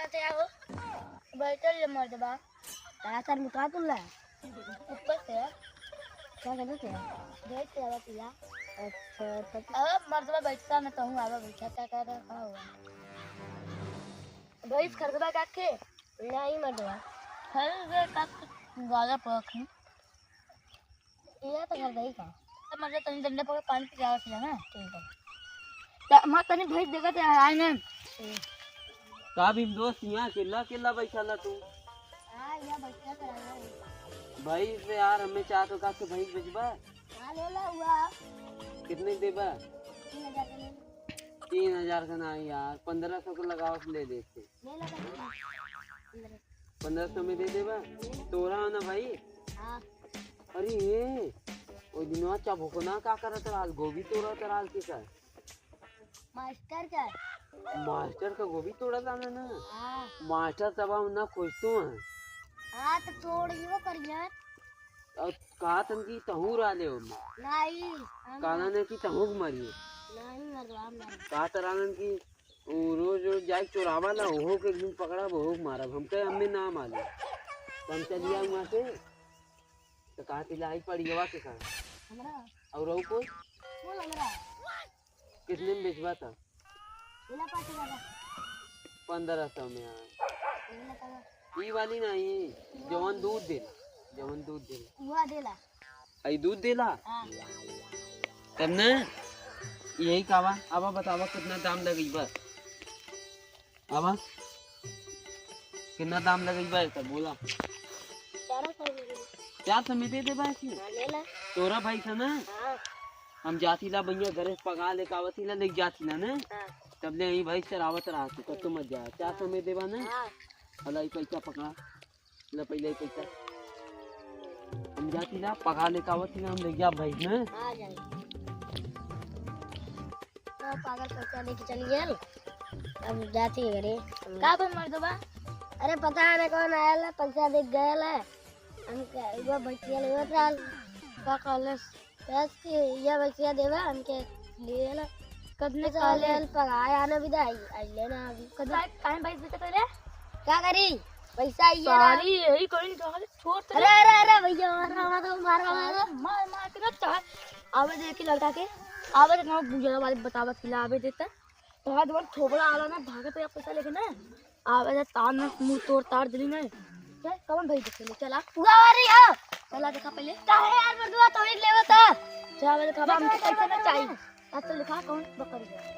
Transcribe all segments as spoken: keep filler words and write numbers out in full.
क्या हो? बैठल ले मर्दबा। तारा सर में का तुल्ला? ऊपर से। क्या कहते थे? भेज से आवा पिला। अच्छा, तब अब मर्दबा बैठता न, तहूँ आवा बैठा, क्या कह रहा, का हुआ? भैंस खरीदबा का के? नहीं मर्दबा। खरीद का गाजा पकड़। इया तो घर गई का? तो मतलब तनी डंडा पकड़ पानी पी जाओ, ठीक है ना? ठीक है। त-, माँ तनी भैंस देखा थे, आए ना। ठीक। का भीम दोस्त, यहाँ अकेला अकेला बैठा ला तू? हाँ, यहाँ बैठा तो रहा है। भैंस से यार, हमें चाह तो का के भैंस बेचबा? हाँ, ले ला हुआ। कितने देबा? तीन हजार के ले। तीन हजार का ना यार, पन्द्रह सौ को लगाओ, ले देते। ले ला तो। पन्द्रह सौ में दे देबा? तोरा हो ना भाई? हाँ। अरे ये, ओ दिनवा चबुकना का करत रहल, गोभी तोड़त रहल के का? मास्टर का। मास्टर का गोभी तोड़त रहल ना? हाँ। मास्टर तब हम ना खोजतो हैं। हाँ, तो तोड़ ही वो करिया। और कहा तन की तहूँ रहले हो? नहीं, हम कहला ने कि तहूँ के मारिए। नहीं, मरवा, हम नहीं। कहा तरह कि उ रोज रोज जाए चोरावा ला, ओहो के एक दिन पकड़ब, ओहो के मारब। हमके हमें ना मालूम। तो हम चलिया वहाँ से, तो कहा तिला आई पड़ियवा के कहा। हमरा? और और कोई? बोल हमरा। कितने में बेचबा था? इला पाँच हजार। पन्द्रह सौ में, हाँ। इला पाँच। ई वाली नहीं, जवन दूध देला, जवन दूध देला। उहा देला। आई दूध देला? हाँ। तब ना, यही कावा, अब बतावा कितना दाम लगइबा? अब कितना दाम लगइबा एकर, बोला। चार सौ में दे। चार सौ में दे देबा कि? हाँ, ले ला। तोरा भैंस है ना? हाँ। हम जाती ला भैया घरे पगा लेके आवती ला, लेके जाती ला ना? हाँ। तब ले यही भैंस चरावत रहा तू, कत्तो मत जा। चार सौ में देबा ना? हाँ। हला ई पैसा पकड़ा। ले पहिले ई पैसा। हम जाती ला, पगा लेके आवत ही ना, हम ले जा भाई, हैं? आ जाए। तो पागल पैसा लेके चल गेल। अब जाती है घरे। का बन मर्दबा? अरे पता है ना कौन आयल है, पैसा दे गयल है। हम का, वो भैया लेवत रहल। का कहलस? बस के ये भैया देवा, हमके लिए ला। कदने पैसा कहले? ले पगार आना भी दे, आई, आई लेना अभी। कदने काहे भाई बेटा तोरे? का करी? पैसा ये रहा। सारी यही कहीं तो छोड़ तो अरे, अरे, अरे, भैया, मार, मार, मार, मार, मार। मार, मार के ना चाहे। आवे देखी लड़का के, आवे देखी ना बुझे वाले बतावत किला आवे देता। तो हाथ वन थोबड़ा आला ना, भागत या पैसा लेके ना। आवे जा तार ना, मुंह तोड़ तार दिली ना। चल, कौन भाई देखे ले, चला। उगावारी हो। चला देखा पहिले। काहे यार, मर्दवा, तो ही लेवे तो। चला, आवे देखा, हमके पैसा ना चाहिए। आज तो लिखा कौन बकरी है।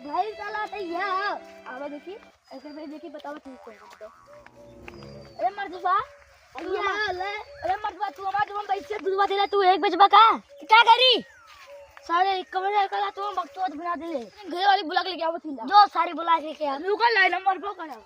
भाई, चला तो ये हो। आवे देखी। ऐसे भाई देखी, बताओ ठीक है, बताओ। अरे मर्दवा, तू भैया, हमार-, ले। अरे मर्दवा, तू हमार जवन पैसे दूधवा देला, तू एक बेचबा का? का करी? सारे एक कमरे का ला, तू बकचोद बना दे। घर वाली बुला के लेके आवत ही ला। जो सारी बुला के लेके आ। रुको, लाइन नंबर पर करा।